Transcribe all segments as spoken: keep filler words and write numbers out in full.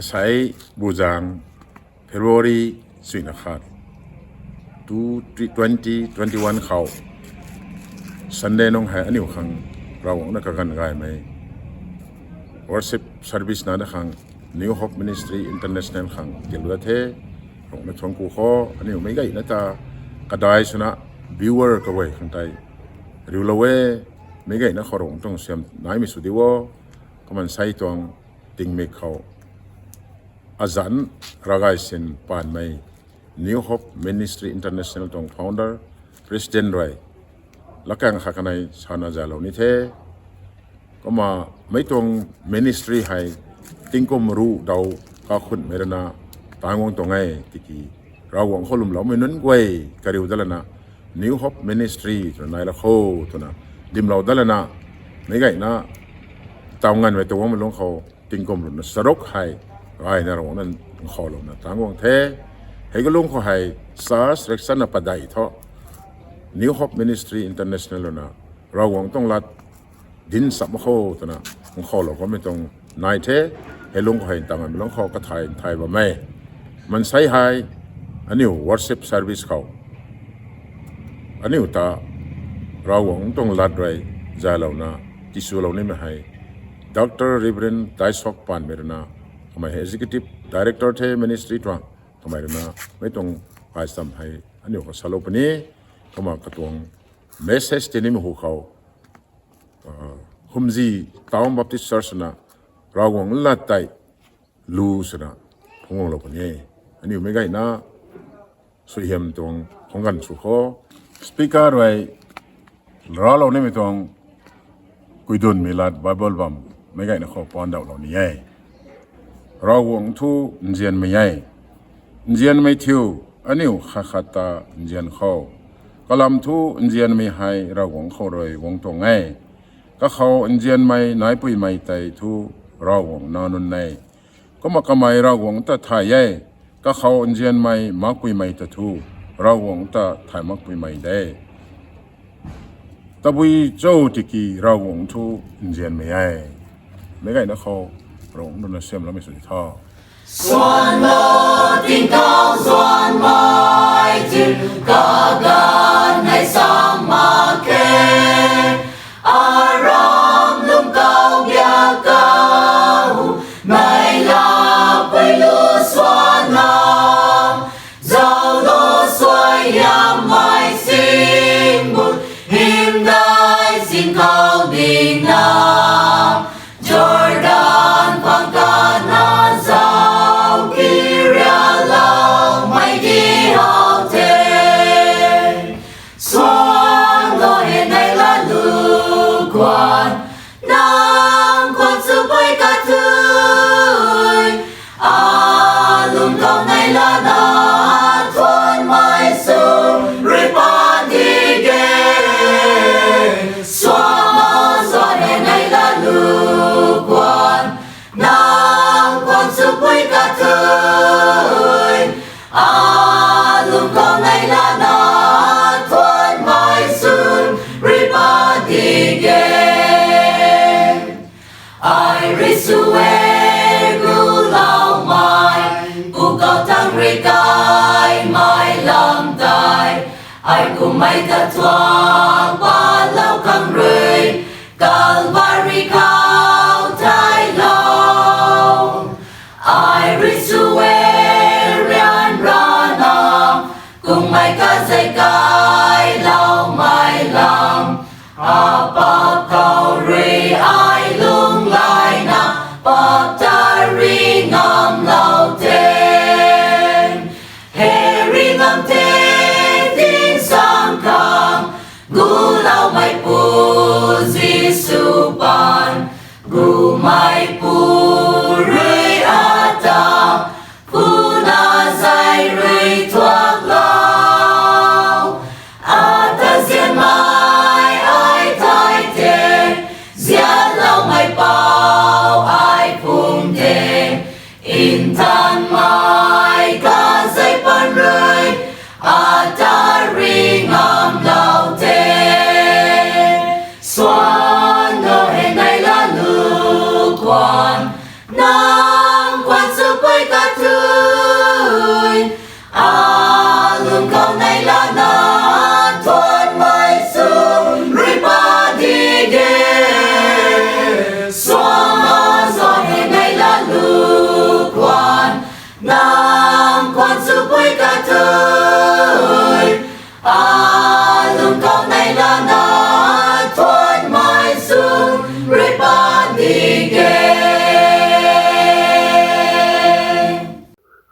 Sei buzang February suina khat, two twenty twenty one khou Sunday nung hei aniu khang Ravguangc na kaganv gaymei worship service na na khang New Hope Ministry International khang tilu da the. Rungna thuang ku kho, aniu meic gayna ta kadai swna viewer kaguay khang tei riulou e. Meic gayna khou Ravguangc tuang siam naimei sw di o. Kumna sei tuang tingmik khou azanc ravgay sin paanmei New Hope Ministry International tuang founder, president rui lakaeng khat kanei sana zalou ni the. Kumna mei tuang ministry hei tingkum ruh daw kakhunmei rana tangc guang tuang e tiki Ravguangc khou lwmloumei nunc guay kariu dat lana New Hope Ministry twna nai la kho twna dimlou dat lana meic gayna taw nganvmei tuang guangmei lungc khou tingkum ruhna charuk hei gayna Ravguangc na nkhoulouna tangc guang the. Hei kalung khou hei church riksanna padeih thu New Hope Ministry International ruina Ravguangc tuang lat dinc cham kho twna nkhoulou kamei tuang nai the. Hei lung khou hei tangmei lung khou kathay nthai bam e. Mansei hei aniu worship service khou aniu ta Ravguangc tuang lat rui zaylouna tiswlou nimei hei Doctor Reverend Daisok Panmei rana kamei hei Executive Director the ministry tuang. Kamei rana mei tuang kaisam hei aniu khou salou puni. Kumna katuang message tinimei hu khou Humzi Town Baptist Church na Ravguangc lat tei lu swna phungc guanglou puni. Aniu meic gayna suaihiam tuang khang ganv sw kho. Speaker rui raclou nimei tuang kuidunmei lat Bible bam meic gayna khou pandauhlou ni e. Ravguangc thu nzianmei e. Nzianmei thiu, aniu khat khat ta nzian khou. Kalam thu nzianmei hei Ravguangc khou rui guang tuang e. Kakhou nzianmei naipuimei tei thu Ravguangc nac nunc e. Kumna kamei Ravguangc ta thay e. Kakhou nzianmei makpuimei ta thu Ravguangc ta thay makpuimei de. Tabui cho tiki Ravguangc thu nzianmei e. Meic gayna khou Ravguangc rui na siamloumei sw di tho. Suan lo tingkauh zuanmei tin kaganv hei sam mak khe. Aram lungkauh biak kau mei lapui lu suan na. Zaulo suaihiammei singbut hymdaih zingkau ding na. Jordan pang kana zau kirialoumei di how the. Suan lo hei nei la lu kuan, nang kuan sw pui kathui. Alung kau nei lana thuanmei sw rui pa di ge. Suan lo suan hei nei la lu kuan, nang kuan sw pui kathui. Alung kau nei lana thuanmei sw rui pa di ge. Ai rui sw e guloumei, pukau tang rui kaimei lam tei. Ai kummei ta thuak palou khang rui, Calvary khou theilou. Ai rui sw e ryanrana, kummei kazei kailoumei lam. Apap khou rui ai lunglaina, pap ta ri ngamlou the. Hei ri ngam the tingsaeng khang, guloumeipu Jisu paan, gumeipu rui ata, puna zei rui thuaklou. Ata zianmei ai thay the, zianloumei pou ai phung the. Nthanmei kazei paan rui, ata ri ngamlou the. Suan lo hei nei la lu kuan, nang kuan sw Alung khou nei lana thuanmei sw rui pa di e.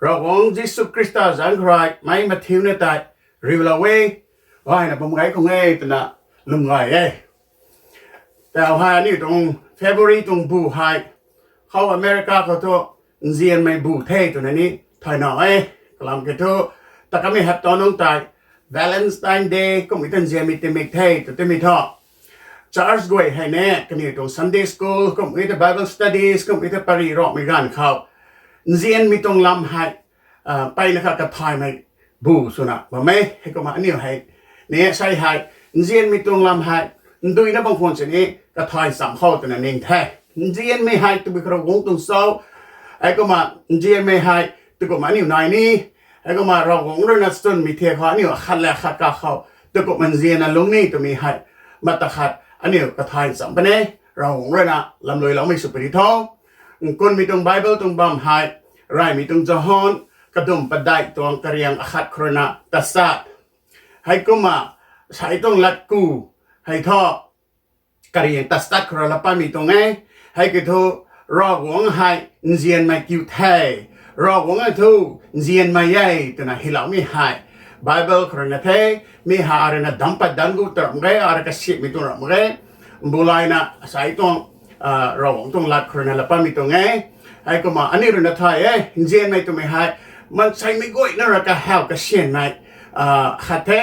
Ravguangc Jisu Khrista zanc khou rui meic mathiuna tei riulou e, gayna bam gay khang e twna lwm gay e. Tau hei aniu tuang February tuang bu hei khou America khou thu nzianmei bu the twna ni thay na e. Kalam kiu thu, ta kamei hapta nungc tei Valentine Day kummei ta nzianmei tingmik the tw timei thu, church guay hei ni kaniw tuang Sunday school kummei ta Bible studies kummei ta pary ramhmei ganv khou nzianmei tuang lam hei mpeyna kha kathaymei bu swna bam e. Heikumna aniu hei ni sei hei nzianmei tuang lam hei nduina bam khwan sini kathay cham khou twna ning the. Nzianmei hei tabui khou Ravguangc tuang cho, heikumna nzianmei hei takumna aniu nai ni, heikumna Ravguangc ruina chwnmei thiak khou aniu akhat le akhat kakhou takumna nzianna lungc ni twmei hei mata khat aniu kathay cham puni. Ravguangc ruina lamluiloumei sw puni tho. Nkunmei tuang Bible tuang bam hei Reymei tuang John kadum padeih tuang kariang akhat khou ruina tachat, heikumna sei tuang latku hei thu kariang tachat khou rui laa patmei tuang e. Hei kiu thu, Ravguangc hei nzianmei kiu the, Ravguangc hei thu nzianmei e twna hyloumei hei Bible khou ruina the. Mi hei aruina damc pat damc gut ta ramh ge, arui kasiamhmei tuang ramh ge. Mbulayna sei tuang Ravguangc tuang lat khou ruina laa patmei tuang e. Heikumna aniu ruina thay e, nzianmei twmei hei maanseimei guayna rui kahaw kasiamhmei khat the.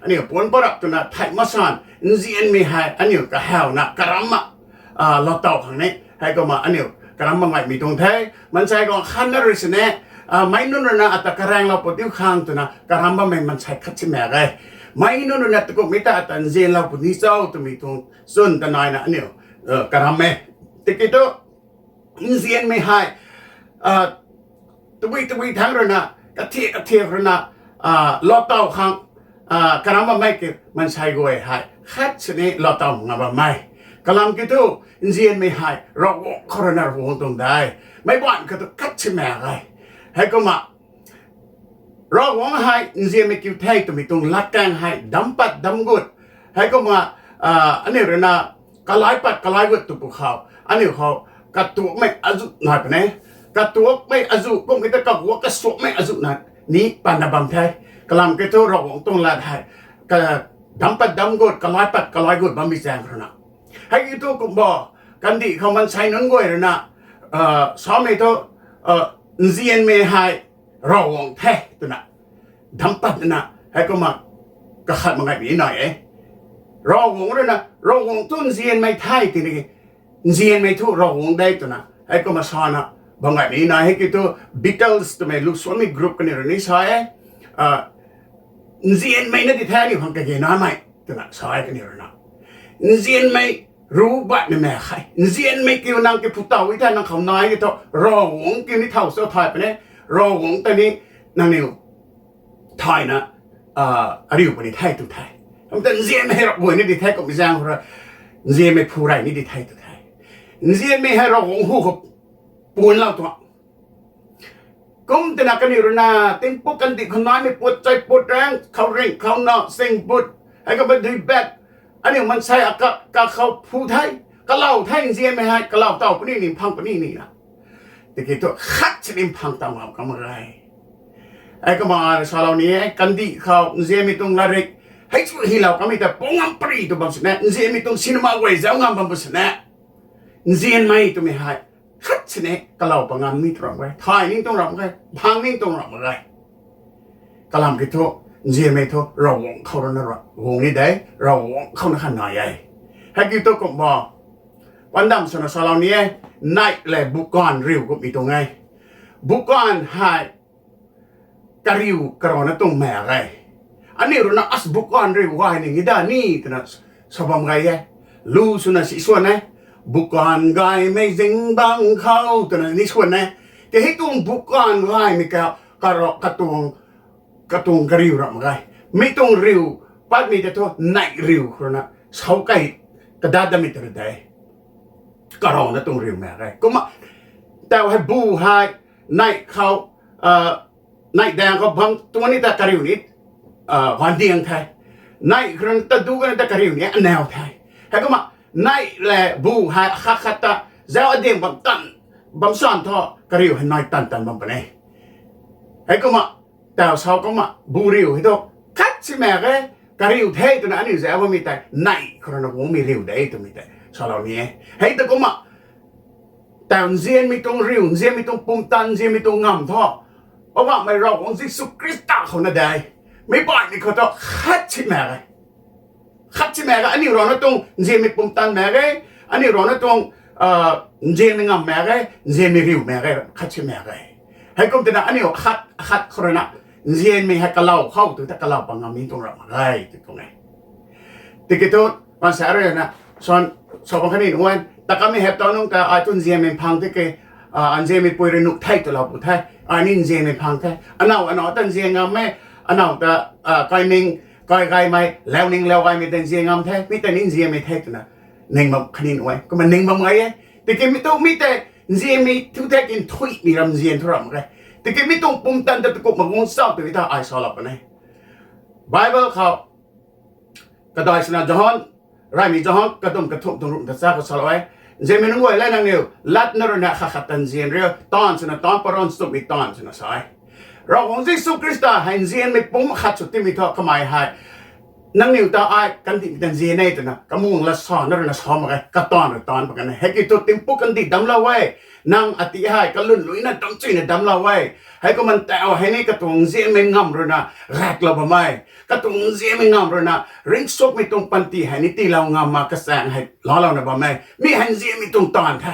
Aniu puan parap twna thei masan, nzianmei hei aniu kahawna karamna lou taw khang ni, heikumna aniu karam bam gaymei tuang the. Maansei guang khatna rui sini meic nunc ruina ata karaenglou puni khang twna karam bammei maansei khat si mak e. Meic nunc ruina takumhmei ta ata nzianlou puni cho twmei tuang chwn ta naina aniu karam e. Tiki thu nzianmei hei tabui tabui thangc ruina, kathiak kathiak ruina lou taw khang karam bammei ki maansei guay hei khat sini lou taw nga bammei. Kalam kiu thu, nzianmei hei Ravguangc khou ruina Ravguangc tuang de. Meic baanv khou thu khat si mak e. Heikumna Ravguangc hei nzianmei kiu the twmei tuang latkaeng hei damc pat damc gut, heikumna aniu ruina kalai pat kalai gut tw pwkhou, aniu khou katuakmei azuh nai puni. Katuakmei azuh kummei ta kaguak kasuakmei azuh na ni patna bam the. Kalam kiu thu Ravguangc tuang lat hei damc pat damc gut, kalai pat kalai gut bammei zaeng ruina, hei kiu thu kumbo, kandih khou maansei nunc guay ruina samei thu nzianmei hei Ravguangc the twna damc patna, heikumna kakhat mak gaymei nai e. Ravguangc ruina Ravguangc thu nzianmei the tini, nzianmei thu Ravguangc de twna heikumna sana bam gaymei nai. Hei kiu thu Beatles twmei lusuanmei group kaniw rui ni sa e, nzianmei na di the aniu khang kage namei twna sa e kaniw ruina. Nzianmei ru baihmei mak khe. Nzianmei kiu nang kiu phu taw e the, nang khou nai e thu Ravguangc kiu ni thow cho thay puni. Ravguangc ta ni nangniw thayna ariu puni the tw the. Kum ta nzianmei hei Ravguangc ni di the, kummei zaeng khou rui nzianmei phu rey ni di the tw the. Nzianmei hei Ravguangc hu khou puanlou tuang kum twna kaniw ruina tingpuk kandih khou naimei put, chai put, raeng khou ring khou na sing put, heikumna dui bat, aniu maansei akak kakhou phu the, kalou the. Nzianmei hei kalou taw puni ni, mphang puni ni na, tiki thu khat sini mphang taw ngam kam mak ge. Heikumna salou ni e, kandih khou nzianmei tuang latrik hei chu hylou kamei ta pung ngam pary tw bam sini, nzianmei tuang cinema guay zauc ngam bam bu sini, nzianmei twmei hei khat sini kalou pa ngam ni tuang ramh ge, thay ni tuang ramh ge, mphang ni tuang ramh ge. Kalam kiu thu, nzianmei thu Ravguangc khou ruina guang ni de, Ravguangc khou na kha nai e. Hei kiu thu kumbo, pandam swna salou ni e, neih lev bukaanv riu kummei tuang e. Bukaanv hei kariu karana tuang mak ge. Aniu ruina as bukaanv riu gay ni ngi da ni twna sa bam gay e. Lu swna si swan e, bukaanv gaymei zingbangc khou twna ni swan e. Tei hei tuang bukaanv gaymei ka, kara, katuang, katuang kariu ramh mak ge. Mi tuang riu patmei ta thu neih riu khou ruina sau key kadat datmei ta de, karana tuang riu mak ge. Kumna tau hei bu hei neih khou, neih daeng khou bam tuang ni ta kariu ni ganv diang the. Neih khou rui na ta du kana ta kariu ni anau the. Heikumna neih le bu hei khat khat ta zauc ading bam tan, bam san thu kariu hei nai tan tan bam puni. Heikumna taw sau kumna bu riu hei thu khat si mak e, kariu the twna aniu zauc bammei tei neih khou rui na guangmei riu de twmei tei salou ni e. Hei ta kumna taw nzianmei tuang riu, nzianmei tuang pumtan, nzianmei tuang ngamv thu Poubauhmei Ravguangc Jisu Khrista khou na de. Meic baihmei khou thu khat si mak e. Khat si mak e, aniu rui na tuang nzianmei pumtan mak e, aniu rui na tuang nzianmei ngamv mak e, nzianmei riu mak e, khat si mak e. Heikum twna aniu khat khat khou rui na nzianmei hei kalau khou tu ta kalau pang ngam ni tuang ra mak ge tw tuang e. Tiki thu, maansei rui na, san, sa bang khatni nunc ta kamei hep tau nung ta ai tu nzianmei phang tiki, nzianmeipui rui nuh the twlou pu the, ai ni nzianmei phang the. Anow anow ta nzian ngam e, anow ta, kaining, kai gaymei, launing lau gaymei ta nzian ngam the, mi ta ni nzianmei the twna ning bam khatni nunc e. Kumna ning bam gay e. Tiki mi tu mi tei nzianmei thu the kin thuimei ramzian thu ram mak ge. Tiki mi tuang pumtan ta takumh mak guang chau tw ta ai salou puni. Bible khou kadai swna Johan, reymei Johan kadum kathumh tuang ruh ta cha khou salou e. Nzianmei nunc guay le, nangniw latna rui na khat khat ta nzian riu, taanv swna taanc paran sumei taanv swna sa e. Ravguangc Jisu Khrista hei nzianmei pumc khat sw timei thu kamei hei nangniw ta ai kandihmei ta nzian e twna kamung lat sa na rui na sa mak ge, kataanv rui taanc mak ge na. Hei ki thu tingpuk kandih damclou e, nang ati hei kalun luina damc chuyna damclou e. Heikumna taw hei ni katuang nzianmei ngamv rui na gaeklou bam e. Katuang nzianmei ngamv rui na ringcsuakmei tuang panty hei ni tiilou ngam mak kachaeng hei laalouna bam e. Mi hei nzianmei tuang taanv the.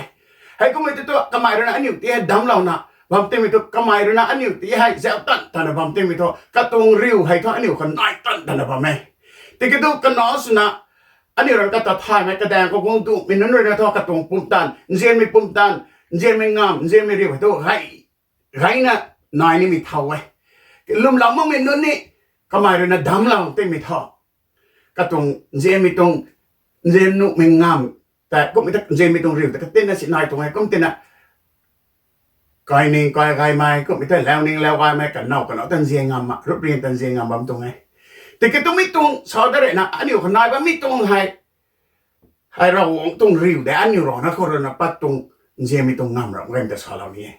Heikumhmei tu thu kamei rui na aniu ti hei damclouna bam timei thu, kamei rui na aniu ti hei zauc tan tana bam timei thu, katuang riu hei thu aniu khou nai tan tana bam e. Tiki thu kanac swna aniu rui kata thaymei kadaeng khou guang dumei nunc rui na thu katuang pumtan, nzianmei pumtan, nzianmei ngamv, nzianmei riu hei thu gay, gayna nai nimei thau e. Lwmlou makmei nunc ni kamei rui na damclou timei thu, katuang nzianmei tuang, nzian nuhmei ngamv ta kumhmei ta nzianmei tuang riu ta katinna si nai tuang e. Kum tina kaining kai gaymei, kumhmei ta launing lau gaymei, kanow kanow ta nzian ngam mak, rup rian ta nzian ngam bam tuang e. Tiki twmei tuang sa da rui na aniu khou nai bammei tuang hei, hei Ravguangc tuang riu de, aniu rui na khou rui na pat tuang nzianmei tuang ngamv ram gay ta salou ni e.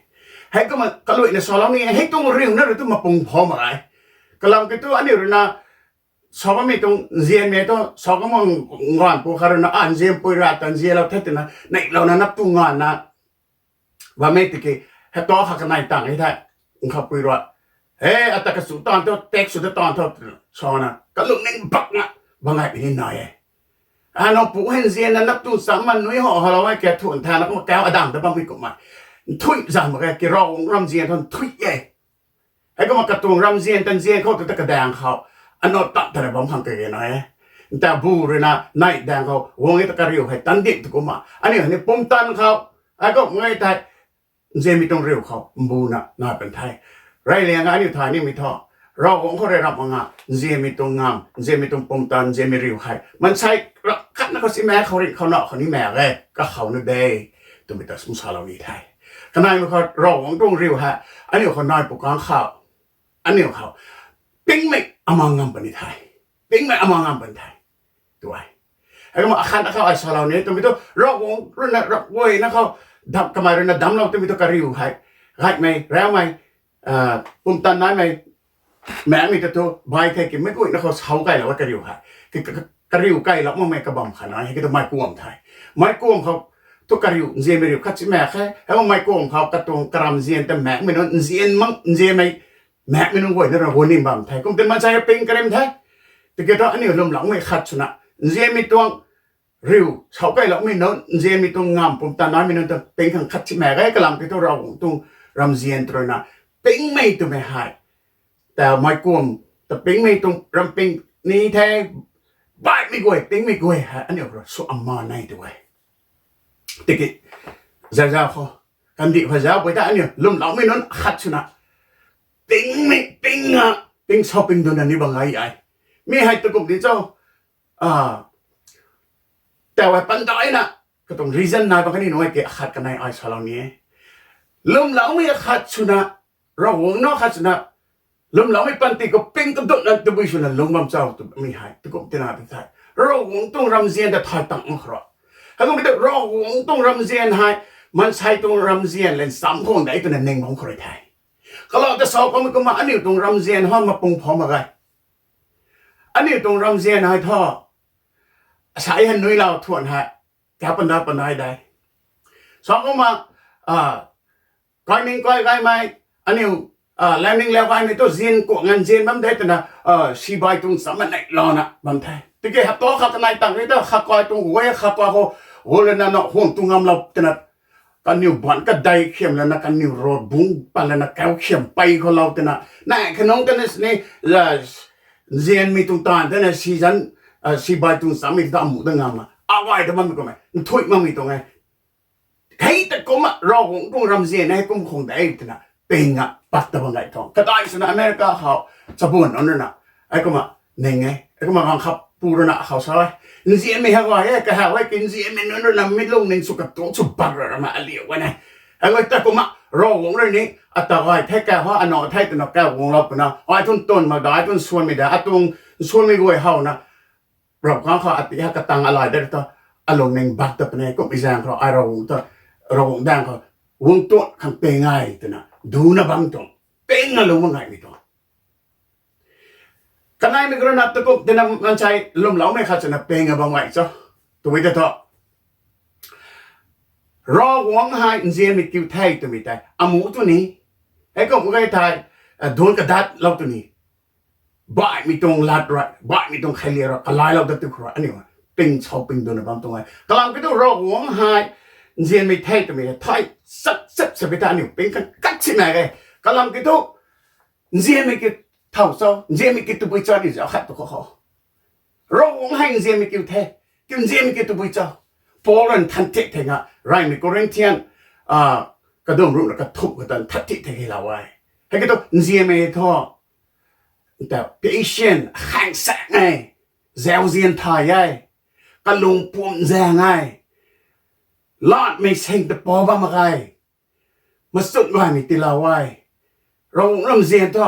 Heikumna kaluaina salou ni e, hei tuang riu na rui tu mapung phou mak e. Kalam ki thu aniu rui na sa bammei tuang nzianmei thu sa kamang nganv pu khat rui na a nzianpui ra ta nzianlou the twna neihlouna nap tu nganvna bammei tiki, hei ta kha kanei tang e the, nkhavpui rui, he, ata kachu taanv tho, tak sw ta taanv tho twna sana kalungning bakna bam gaymei ni nai e. Anow pu hei nzianna nap tu cham man nui ho halou e, kia thuan thana kumna kau adang ta bammei kumhmei nthuih zan mak ge, ki Ravguangc ramzian thu nthuih e. Heikumna katuang ramzian ta nzian khou tu ta kadaeng khou anow tan tana bam khang kage nai e. Nta bu rui na neih daeng khou guang e ta kariu hei tan dim tu kumna aniu hei ni pumtan khou, heikumhmei tei nzianmei tuang riu khou mbuna nai pan the. Reyliang aniu thay nimei thu, Ravguangc khou rey ramh mak nga, nzianmei tuang ngamv, nzianmei tuang pumtan, nzianmei riu hei maansei ram khatna khou si mak, khou ringh khou na khou ni mak e, kakhou na de twmei ta sum salou ni the. Kaneimei khou Ravguangc tuang riu hei aniu khou nai pu kang khou, aniu khou pingmei ama ngam puni the. Pingmei ama ngam puni the. Tu e. Heikumna akhat akhou ai salou ni twmei thu, Ravguangc rui na rap guayna khou, kamei rui na damclou twmei thu kariu hei, gaymei, raumei, pumtan naimei, maekmei ta thu bai the, ki meic guayna khou sau kailou e kariu hei. Kariu kailou makmei kabam khat nai e, hei ki thu meikuam the. Meikuam khou thu kariu, nzianmei riu khat si mak khe, heikumna meikuam khou katuang karamzian ta maekmei nunc, nzian mak, nzianmei maekmei nunc guayna rui guang nim bam the. Kum tin maansei ping karim the. Tiki thu aniu lwmloumei khat swna nzianmei tuang riu sau kailoumei nunc, nzianmei tuang ngamv pumtan naimei nunc ta ping khang khat si mak ge, kalam ki thu Ravguangc tuang ramzian ta rui na pingmei twmei hei, ta meikuam ta pingmei tuang ramping ni the, baihmei guay, pingmei guay hei aniu rui sw ama nei tu e. Tiki, zazau khou, kandih khou zauc pui ta aniu lwmloumei nunc khat swna pingmei, pingna, ping shopping duna ni bam gay e. Mi hei tu kum di cho, taw hei pandaina katuang reason nai bam khatni nunc e, ki akhat kanei ai salou ni e. Lwmloumei akhat swna, Ravguangc nac khat swna lwmloumei panty khou ping kadutna tabui swna lung bam cho twmei hei tukum tina ti the. Ravguangc tuang ramzian ta thay tang mak khou rui, heikum mi ta Ravguangc tuang ramzian hei maansei tuang ramzian le nchamc khang de twna ning bam khou rui the. Kalau ta sa kummei kumna aniu tuang ramzian hei mapung phou mak ge. Aniu tuang ramzian hei thu asai hei nuilou thuan hei ka panda pandai de. Sa kumna, kaiming kai gaymei, aniu, laiming lau gaymei tu zian kuak nganv zian bam de twna, sibai tuang chamv neihlouna bam the. Tiki hapta khat kanei tang ni ta khakai tuang guay khakai khou gu lana na hwn tu ngamlou twna kaniw ban kadei khiam lana kaniw road bungc pan lana kau khiam pey khou lou twna, nai khanungc tana sini, nzianmei tuang taanv tana sizan, sibai tuang chamv mei ta amuh da ngam a, agay ta bammei kummei nthuih makmei tuang e. Hei ta kumna Ravguangc tuang ramzian hei kum khang de twna ping a pak ta bam gay tuang. Kadai swna America khou chabuan nunc rui na, hei kumna ning e, hei kumna gaanv khat pu rui na khou sa e, nzianmei hei gay e, kahaw e, ki nzianmei nunc rui na mi lungning sw katuang sw bak ra ma aliu gay ne. Hei gay ta kumna Ravguangc rui ni ata gay the, kahaw ano the twna kaguanglou puna ai thun twn mak da, ai thun suanmei da, atuang suanmei guay howna Ravguangc khou ati hei katang alay da ta, alungning bak ta puni kummei zaeng khou ai Ravguangc ta, Ravguangc daeng khou guang tuan khang ping e twna duna bam tuang, ping a lung mak ngaymei tuang. Kaneimei khou rui na tukum tina maansei lwmloumei khat swna ping a bam gay cho twmei ta thu, Ravguangc hei nzianmei kiu the twmei tei amuh tu ni, hei kum gay thei, duanc kadatlou tu ni, baihmei tuang lat rui, baihmei tuang kheiliak rui kalailou dat tu khou rui aniu ping cho ping duna bam tuang e. Kalam kiu thu Ravguangc hei nzianmei the twmei hei thay chap chap sa pi ta aniu ping kan kat si nai e. Kalam kiu thu nzianmei kiu thow cho, nzianmei kiu tabui cho ni zauc khat tu khou khou, Ravguangc hei nzianmei kiu the, kiu nzianmei kiu tabui cho. Paul rui nthan thik thei nga reymei Corinthian kadum ruhna kathumh khou ta nthan thik thei hei lou e. Hei kiu thu nzianmei thu ta patient, khaeng saeng e, zauzian thay e, kalung pum zaeng e, latmei sing ta pou bam mak ge, machut gaymei tiilou e, Ravguangc ramzian thu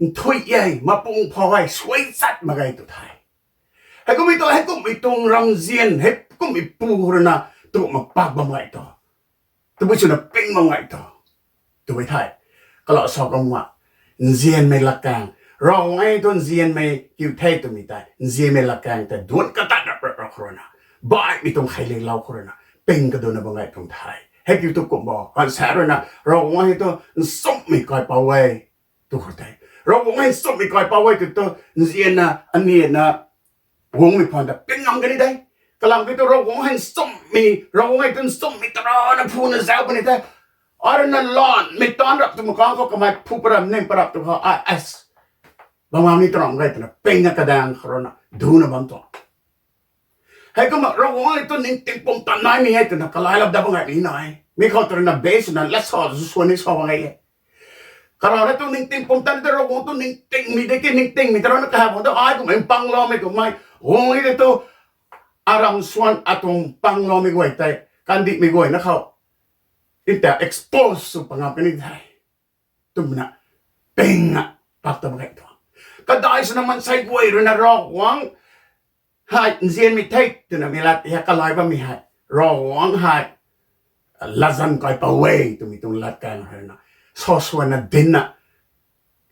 nthuih e, mapung phou e, suai chat mak ge tw the. Heikummei tu, heikummei tuang ramzian, heikummei pu rui na tukumna pak bam gay tu, tabui swna ping bam gay tu, twmei the. Kalau sa kumna nzianmei latkaeng, Ravguangc e thu nzianmei kiu the twmei tei nzianmei latkaeng tei duanc kadat rap rap rap khou rui na, baihmei tuang kheiliak lou khou rui na ping kaduna bam gay tuang the. Hei kiu thu kum bo, kansa rui na Ravguangc hei thu nchumhmei kaipouc e tu khou tei, Ravguangc hei nchumhmei kaipouc e kiu thu nzianna anianna guangmei phaan ta ping ngam kani de. Kalam kiu thu Ravguangc hei nchumhmei, Ravguangc hei tu nchumhmei ta rana phuna zauc puni the. Ai rui na lanmei taanv rap twmei kang khou kamei phu parap nim parap tu khou ai as bam ngam ni taram gay twna ping a kadaeng khou rui na duna bam tuang. Heikumna Ravguangc hei tu ningting pumtan naimei e twna kalailou dat bam gay ni nai. Mi khou tu rui na base swna lat sa zu swan ni sa bam gay e. Karana tu ningting pumtan ta Ravguangc tu ningtingmei de ki ningtingmei ta rana kaha bam ta ai kummei pangloumei kummei guang e de tu, aram swan atuang pangloumei guay tei kandihmei guayna khou in ta expose sw pangam kani the twmei na ping a pak ta bam gay tuang. Kadai swna maansei guay rui na Ravguangc hei nzianmei the twna mei lat hei kalai bammei hei, Ravguangc hei latzan kaipouc e twmei tuang latkaeng hei na, sa swanna dinna,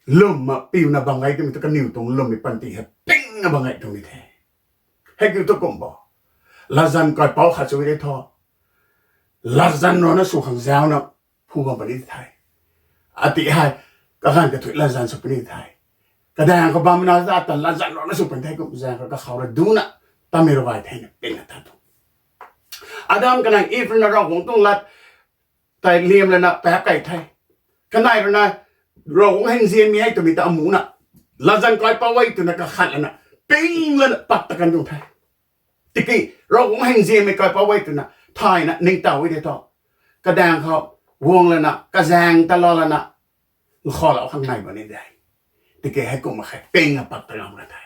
lwmna piuna bam gay twmei tu kaniw tuang lwmmei panty hei pingna bam gay twmei the. Hei kiu thu kum bo, latzan kaipouc khat sw e thu, latzan rana sw khang zauna phu bam puni the. Ati hei kaganv kathuic latzan sw puni the. Kadaeng khou bammei na za ta latzan rana sw puni the kum zaeng khou kakhou ra duna tamei rui gay thena pingna ta tu. Adam kanei Eve rui na Ravguangc tuang lat tei liam lana paap key the. Kanei rui na Ravguangc hei nzianmei e twmei ta amuhna, latzan kaipouc e twna kakhat lana, ping lana pat ta kan tuang the. Tiki Ravguangc hei nzianmei kaipouc e twna thayna ningtow e de thu, kadaeng khou guang lana kazaeng ta lou lana nkhavlou khang nai bam ni de. Tiki heikumna khe ping a pat ta ngam ra the.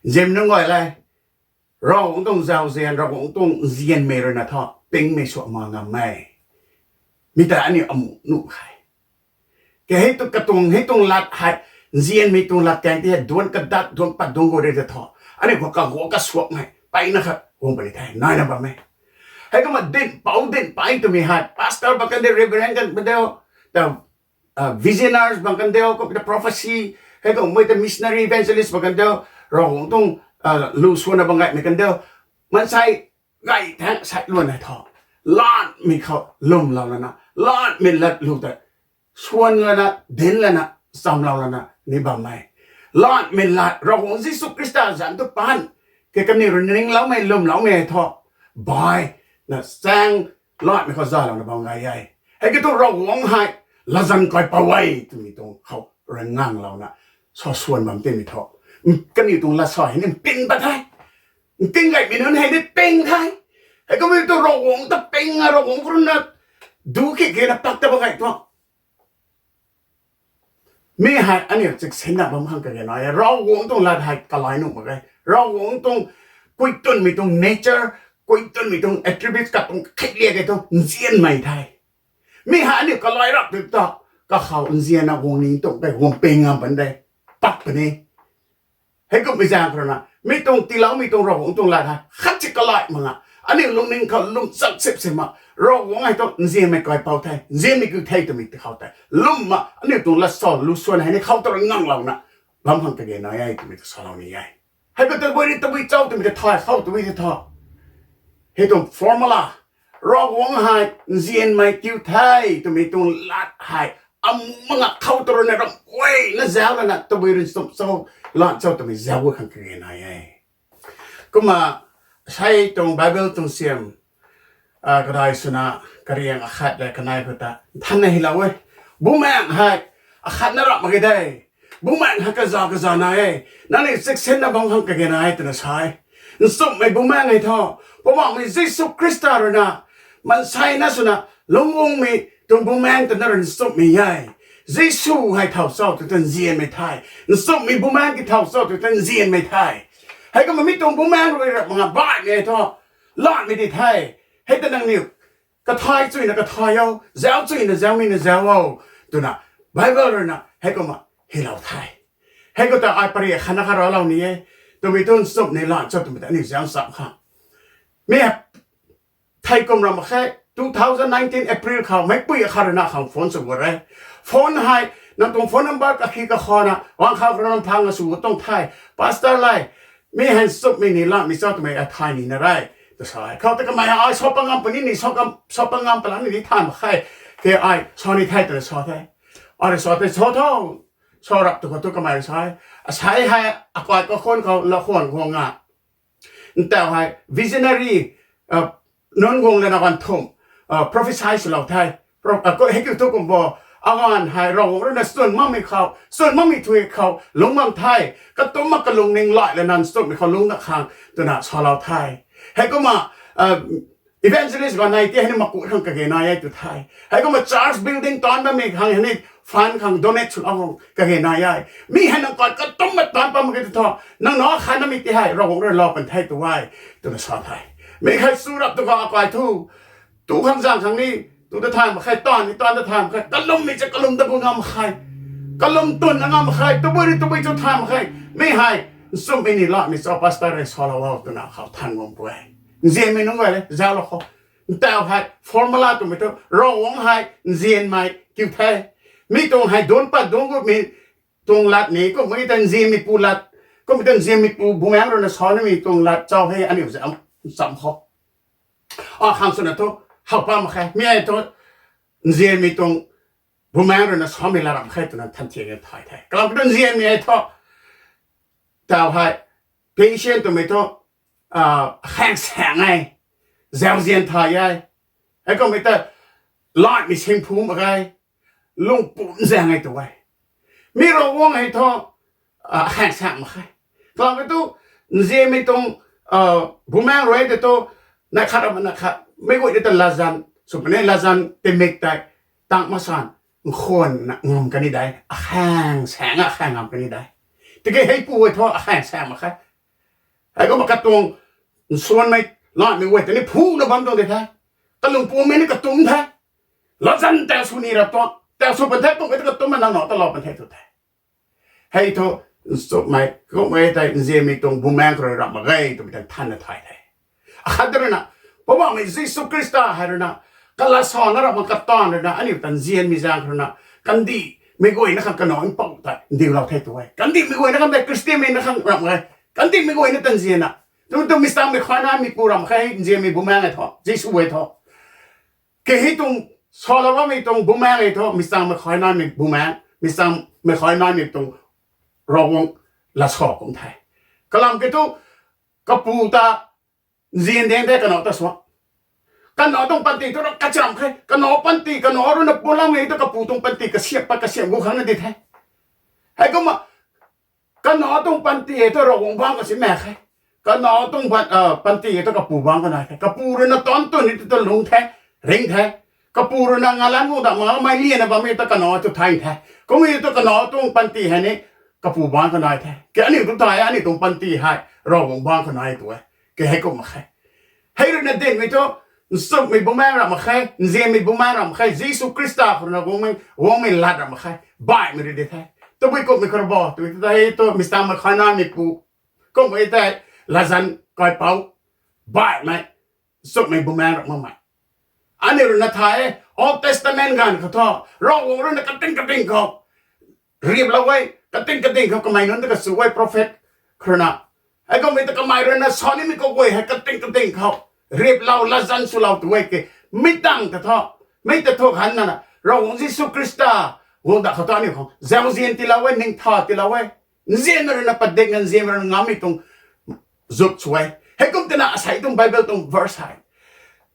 Nzianmei nunc guay le, Ravguangc tuang zauzian, Ravguangc tuang nzianmei rui na thu pingmei sw ma ngam e. Mi ta aniu amuh nuh khe. Hei tu katuang hei tuang lat hei, nzianmei tuang lat kaeng ti hei duanc kadat duanc pat duanc gu re ta thu, aniu khou kaguak kasuakmei mpeyna kha guang puni the, naina bam e. Heikumna dinhpouc dinhpey twmei hei pastor bam kan diu, reverend kan diu, ta visionaries bam kan diu, kumna prophecy, heikumna ta missionary, evangelist bam kan diu, Ravguangc tuang lu suanna bam gaymei kan diu, maansei gay thangc sai luan hei thu, latmei khou lwmlou lana, latmei lat lu tei suan lana, dinc lana, chamlou lana ni bam e. Latmei lat Ravguangc Jisu Khrista zanc tu paan ke kaniw rui ningloumei lwmloumei hei thu, bai na chaeng latmei khou zaylouna bam gay e. Hei kiu thu Ravguangc hei latzan kaipouc e twmei tuang khou rui nganglouna sa suan bam timei thu, kaniw tuang lat sa hei ni ping pat the. Nking gaymei nunc hei ni ping the. Heikumna tu Ravguangc ta ping a, Ravguangc khou rui na duc khe khe na pak ta bam gay tuang mi hei aniu chiksinna bam khang kage nai e. Ravguangc tuang lat hei kalai nuh mak ge. Ravguangc tuang kuitunmei tuang nature, kuitunmei tuang attributes katuang kheiliak e thu nzianmei the. Mi hei aniu kalai rap tu ta, kakhou nzianna guang ni tuang tei guang ping ngam pan de, pak puni. Heikumhmei zaeng khou rui na mi tuang tiiloumei tuang Ravguangc tuang lat hei khat si kalai mak a, aniu lungning khou lwm chak sip si ma, Ravguangc hei thu nzianmei kaipouc the, nzianmei kiu the twmei ti khou tei lwm ma, aniu tuang lat sa lu suan hei ni khou tu rui nganglouna bam khang kage nai e twmei ta salou ni e. Hei khou tabui ri tabui cho twmei ta thay khou tabui ti thu, hei tuang formula, Ravguangc hei nzianmei kiu the twmei tuang lat hei amu mak a, khou tu rui na ram guayna zauc lana tabui rui nchumh cho, lan cho twmei zauc gu khang kage nai e. Kumna sei tuang Bible tuang siam kadai swna kariang akhat le kanei khou ta nthanna hylou e. Bumaengh hei akhatna rap mak ge de. Bumaengh hei kaza kaza nai e. Nangniw chiksinna bam khang kage nai e twna sa e. Nchumhmei bumaengh hei thu, Poubauhmei Jisu Khrista rui na maansei na swna lungc guangmei tuang bumaengh twna rui nchumhmei e. Jisu hei thow cho tw ta nzianmei the. Nchumhmei bumaengh ki thow cho tw ta nzianmei the. Heikumna mi tuang bumaengh rui rap mak a baihmei hei thu, latmei di the. Hei ta nangniw kathay chuyna kathay o, zauc chuyna zaucmei na zauc o, twna Bible rui na heikumna hylou the. Hei khou ta ai pary khatna kha raclou ni e. Twmei tu nchumh ni lan cho twmei ta aniu zauc cham khang, mi thei kum ram mak khe, two thousand nineteen April khou meicpui akhat rui na khang phone sw gu re. Phone hei, nang tuang phone number kakhi kakhana wang khou khou ram phang a sw gu tuang the. Pastor le, mi hei nchumhmei ni latmei cho twmei a thay nina re, ta sa e. Khou ta kamei ai sa pat ngam puni ni, sa pat ngam palan ni thay mak khe, ke ai sa ni the twna sa the. Ai rui sa the, sa tho, sa rap tu khou tu kamei sa e. Asei hei akai kakhwan khou lakhwan guang a, ntau hei visionary nunc guang lana ganv thumh prophecy swlou the. Hei kiu thu kum bo, aganv hei Ravguangc rui na chwn makmei khou, chwn makmei thui khou lungc bam the. Katumc mak kalungning lai lana nchumhmei khou lungc na khang twna salou the. Heikumna evangelist ganv nei ti hei ni maku khang kage nai e tw the. Heikumna church building taanc bammei khang hei ni fund khang donate swlou khang kage nai e. Mi hei nang kai katumc mak taanc bam mak ge tu thu, nang na khatnamei ti hei Ravguangc rui lou pan the tu e, twna sa the. Mi hei chu rap tu khou akai thu, tu khang zaeng khang ni, tu ta thay mak khe, taanv ni taanv ta thay mak khe, kalummei cha kalum ta bu ngam khe, kalum twn na ngam khe, tabui ni tabui cho thay mak khe. Mi hei nchumhmei ni latmei cho, pastor rui salou o twna khou than guang pu e. Nzianmei nunc guay le zauclou khou. Ntau hei formula twmei thu Ravguangc hei nzianmei kiu the. Mi tuang hei duanc pat duanc gutmei tuang lat ni, kummei ta nzianmeipu lat, kummei ta nzianmeipu bumaengh rui na sa nimei tuang lat cho hei aniu zauc cham khou. Akhang swna thu, how pa mak khe, mi hei thu nzianmei tuang bumaengh rui na samei lat ram khe twna than thiak e thay the. Kalam kiu thu nzianmei hei thu, tau hei, patient twmei thu, akhaeng saeng e, zauzian thay e. Heikummei ta, latmei singphu mak ge, lungpumc zaeng e tu e. Mi Ravguangc hei thu, akhaeng saeng mak khe. Kalam kiu thu, nzianmei tuang bumaengh rui tei thu, na khat ram na khat mei guay ni ta latzan sw puni, latzan timik tei, tang masan, nkhwan na ngam kani de, akhaeng saeng akhaeng ngam kani de. Tiki heipu hei thu akhaeng saeng mak khe. Heikumna katuang nsuanmei, latmei guay tei ni phuna bam tuang de the. Kalungpummei ni katumc the. Latzan ta sw ni rap tuang. Tau sw pan the, kum e tu katumna nang nac ta lou pan the tu the. Hei thu, nchumhmei, kum e tei nzianmei tuang bumaengc khou rui ramh mak ge twmei tei thanna thay the. Akhat rui na, Poubauhmei Jisu Khrista hei rui na, kala sana ramh mak kataanv rui na, aniu ta nzianmei zaeng khou rui na, kandihmei guayna khang kanac mpouh tei ndiulou the tu e. Kandihmei guayna khang tei Khristianmei na khang ramh mak ge. Kandihmei guayna ta nzianna. Tu tu mi changmei khainaimeipu ramh mak khe, nzianmei bumaengc e thu, Jisu e thu. Kahei tuang, salou bammei tuang bumaengc e thu, mi changmei khainaimei bumaengc, mi changmei khainaimei tuang Ravguangc lat sa kum the. Kalam kiu thu, kapu ta nzian ding the kanac ta sw. Kanac tuang panty thu ra kacham khe, kanac panty, kanac rui na puloumei thu kapu tuang panty kasiam pat kasiam gu khang na di the. Heikumna, kanac tuang panty e thu Ravguangc bangc kasi mak khe. Kanac tuang pan-, ah, panty e thu kapu bangc kanai the. Kapu rui na taanc twn ni tu ta lung the, ring the. Kapu rui na ngalanc guang da mak mei liana bammei ta kanac tu thay the. Kum e tu kanac tuang panty hei ni kapu bangc kanai the. Ke aniu tu thay, aniu tuang panty hei Ravguangc bangc kanai tu e. Ke heikumna khe. Hei rui na dinmei thu, nchumhmei bumaengc ramh mak khe, nzianmei bumaengc ramh mak khe, Jisu Khrista khou rui na guangmei, guangmei lat ramh mak khe, baihmei rui di the. Tabui kumhmei khou ra bo, tabui tu hei tu mi changmei khainaimeipu, kum e tei, latzan kaipouc, baihmei, nchumhmei bumaengc ramh makmei. Aniu rui na thay e, Old Testament ganv khou thu, Ravguangc rui na kating kating khou riplou e, kating kating khou kamei nunc ta kachu e prophet khou rui na. Heikumhmei ta kamei rui na sa nimei kaguay hei kating kating khou riplou, latzan swlou tu e ke. Mi tangv ta thu, mi ta thu khanna na, Ravguangc Jisu Khrista guang da khou thu aniu khang zauzian tiilou e, ningtha tiilou e. Nzianmei rui na padik, nzianmei rui na ngammei tuang zuk sw e. Heikum twna asei tuang Bible tuang verse hei,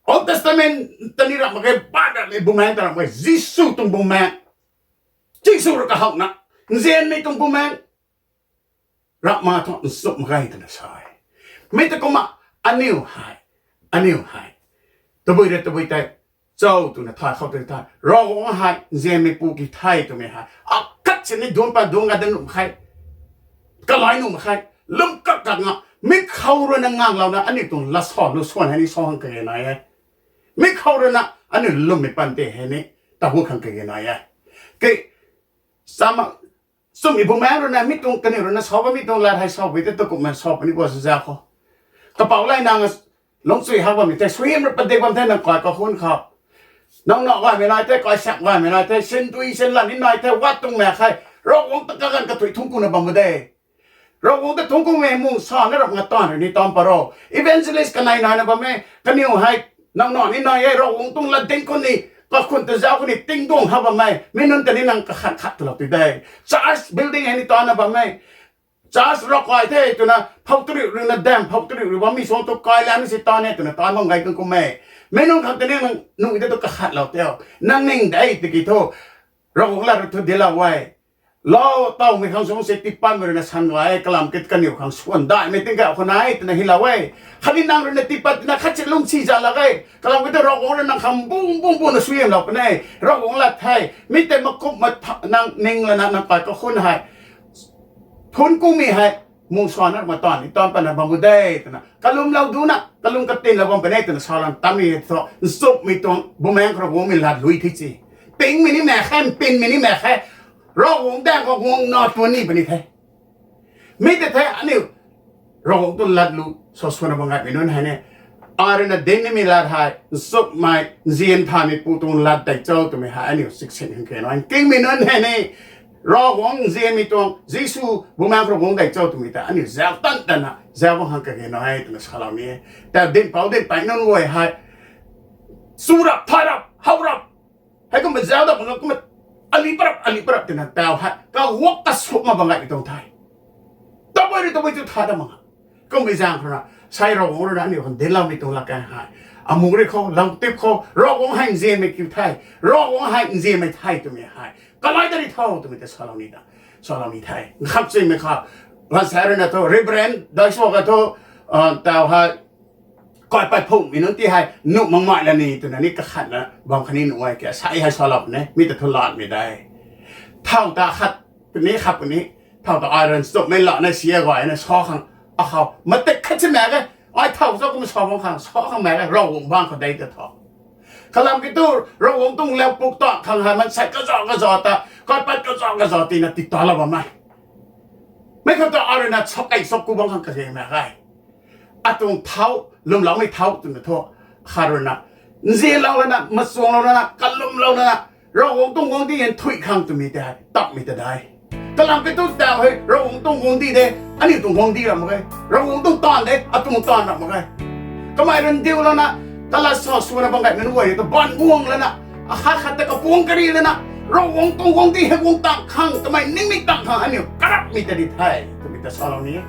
Old Testament ta ni ramh mak ge, baihmei bumaengc ta ramh mak ge, Jisu tuang bumaengc. Jisu rui kahowna, nzianmei tuang bumaengc ramh mak thu nchumh mak ge twna sa e. Mi ta kumna, aniu hei, aniu hei, tabui rui tabui tei cho twna thay khou tei the. Ravguangc hei nzianmeipu ki the twmei hei akhat sini duangc pat duangc ga dat nuh mak khe, kalai nuh mak khe. Lwm kak kak na, mi khou rui na nganglouna aniu tuang lat sa lu swan hei ni sa khang kage nai e. Mi khou rui na aniu lwmmei panty hei ni ta hu khang kage nai e. Ke, chama, nchumhmei bumaengc rui na mi tuang, kaniw rui na sa bammei tuang lat hei sa pui tei tu kumna sa puni guay sw za khou, kapouc lay nang lungchui hak bammei tei suaihiam rui padik bam the nang kai kakhun khou. Nang nac gaymei nai the, kai sak gaymei nai the, sintui sinlan ni nai the, wat tuang mak khe. Ravguangc ta kaganv kathuic thungc kuna bam mak de. Ravguangc ta thungc kumei mung sa na rap nga taanv rui ni taanv pat ro. Evangelist kanei naina bam e, kaniw hei nang nac ni nai e, Ravguangc tuang lat dinc khou ni, kakhun ta zauc khou ni tingduang ha bam e, mi nunc ta ni nang kakhat khat twlou tui de. Church building hei ni taanvna bam e. Church ravkai the twna phou tariu rui na dam, phou tariu rui bammei suang tu kai lam si taanv e twna taanv bam gay kan kum e. Mi nunc khang ta ni nang nuh de tu kakhatlou teo. Nang ning de tiki thu, Ravguangc lat rui thu dinclou e. Lou tawmei khang sung se tiipatmei rui na san gay e, kalam ki kaniw khang swan daihmei tingkauh khou nai twna hylou e. Khatni nang rui na tiipat twna khat si lungcsi za lak e. Kalam ki ta Ravguangc rui nang khang bung bung bung na suaihiamlou puni e. Ravguangc lat the. Mi tei makumh ma nang ning lana nang kai kakhun hei thungc kumei hei mung sa na rap nga taanv ni taanv patna bam mak de twna kalumlou duna, kalum katinlou bam puni e twna salou tamei thu, nchumhmei tuang bumaengc khou Ravguangc mei lat lui thi ci. Pingmei ni mak khe, mpinmei ni mak khe, Ravguangc daeng khou guang na tuan ni puni the. Mi tei the aniu Ravguangc tuang lat lu sa swanna bam gaymei nunc hei ni, ai rui na dinc nimei lat hei, nchumhmei nzian thaymeipu tuang lat dei cho twmei hei aniu siksin khang kage nai. Kingmei nunc hei ni, Ravguangc nzianmei tuang, Jisu bumaengc khou Ravguangc dei cho twmei ta aniu zauc tan tanna zauc bam khang kage nai twna salou ni e. Ta dinhpouc dinhpey nunc guay hei, chu rap, thay rap, how rap, heikumna zauc dat mak nga kumna, ali parap, ali parap twna tau hei kaguak kasuk mak bam gaymei tuang the. Tabui rui tabui tu tha dat mak nga. Kummei zaeng khou rui, sei Ravguangc rui na aniu khang dincloumei tuang latkaeng hei, amuh ri khou, lam tip khou, Ravguangc hei nzianmei kiu the, Ravguangc hei nzianmei the twmei hei kalai dat ri tho twmei ta salou ni ta, salou ni the. Nkham chuimei kha, gaanvsaekc rui na thu, Reverend Daisuak ka thu, tau hei, kai pat phungmei nunc ti hei nuh mak mei la ni twna ni kakhatna bam khatni nuh e ke, sei hei salou puni, mi ta thu latmei de. Thau ta khat puni, khat puni, thau ta ai rui nchumhmei lana si e guayna sa khang, akhou matik khat si mak ge, ai thau sa kum sa bam khang, sa khang mak ge, Ravguangc bangc khou dei ta tho. Kalam kiu thu, Ravguangc tuang lau puk ta khang hei maansei kazauh kazauh ta, kaipat kazauh kazauh tina titalou bammei. Mei khou ta arui na chakei chak ku bang khang kage mak ge. Atuang thau, lwmloumei thau twna thu, kharui na, nzianlou lana, machuanglou lana, kalwmlou lana, Ravguangc tuang guangcdic nthuih khang twmei tei, tapmei ta de. Kalam kiu thu tau hei, Ravguangc tuang guangcdic de, aniu tuang guangcdic ram mak ge. Ravguangc tuang taanv de, atuang taanv ram mak ge. Kamei rui ndiulou na, kalat sa swna bam gaymei nunc guay ta baanv guang lana, akhat khat ta kapuang kari lana, Ravguangc tuang guangcdic hei guang tang khang, kamei ningmei tang khang aniu karapmei ta di the, twmei ta salou ni e.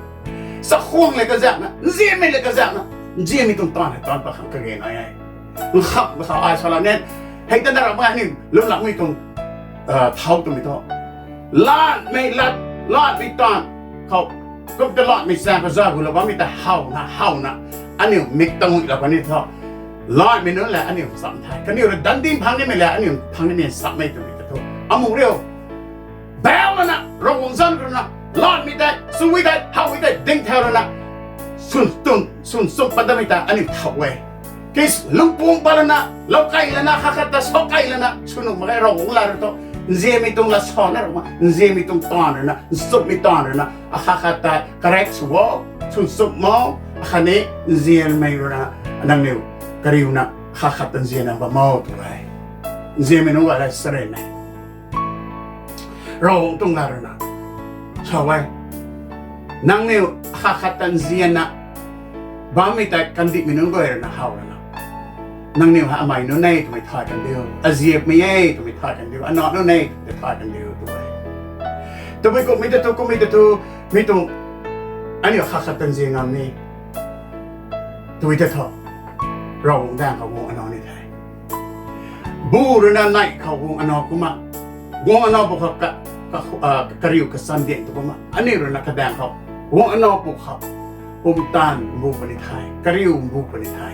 Chakhwang le kazakna, nzianmei le kazakna, nzianmei tuang taanv hei taanv pat khang kage nai e. Nkham kasa ai salou ni, hei ta na ram mak ge aniu lwmloumei tuang, thau twmei thu. Latmei lat, latmei taanv khou, kum ta latmei chaeng kazauh gulou bammei ta howna, howna, aniu mik tangui lou puni thu. Latmei nunc le aniu cham the. Kaniw rui dandim phang nimei le aniu phang nimei chammei twmei ta thu. Amu riu. Bau lana, Ravguangc zanc rui na, latmei tei, sui tei, howmei tei, ding thau rui na, swn, swn chum pat damei ta aniu thau e. Kis lungpuang pat lana, lou kei lana, khat khat ta sa kei lana, sw nuh mak ge Ravguangc lat rui thu. Nzianmei tuang lat sana rui ma, nzianmei tuang taanv rui na, nchumhmei taanv rui na, akhat khat ta correct sw o, swn chum mo, akhatni nzianmei rui na, nangniw kariuna, khat khat ta nzianna bam o tw e. Nzianmei nunc guay le saren e. Ravguangc tuang lat rui na, sa e. Nangniw khat khat ta nzianna bammei tei kandihmei nunc guay rui na how lana, nangniw hei amei nunc e twmei thay kan diu, aziapmei e twmei thay kan diu, anac nunc e twmei thay kan diu tw e. Tabui kumhmei ta thu, kumhmei ta thu, mi tuang, aniu khat khat ta nzian ngam ni, tw e ta thu, Ravguangc daeng khou guang anac ni the. Bu rui na neih khou guang anac kumna, guang anac bu khou ka, ka, kariu kachan diang tu kumna, aniu rui na kadaeng khou guang anac bu khou pumtan mbu puni the, kariu mbu puni the.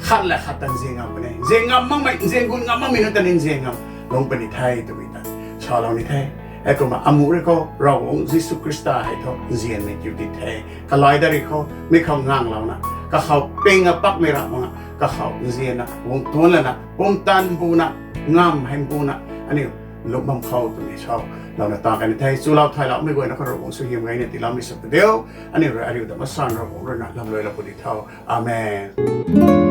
Khat le khat ta nzian ngam puni, nzian ngam makmei, nzian gut ngam makmei nunc ta ni nzian ngam lung puni the twmei ta salou ni the. Heikumna amu rui khou Ravguangc Jisu Khrista hei thu nzianmei kiu ti the. Kalai da rui khou mi khou nganglouna, kakhou ping a pakmei ra makna, kakhou nzianna guang tuanc lana, pumtan mbuna, ngam hei mbuna, aniu lung bam khou twmei salouna ta kan the. Chulou thayloumei guayna khou Ravguangc suaihiam gayna tiiloumei sw padiu. Aniu rui ariu ta masan Ravguangc rui na lamluailou pu di tho. Amen.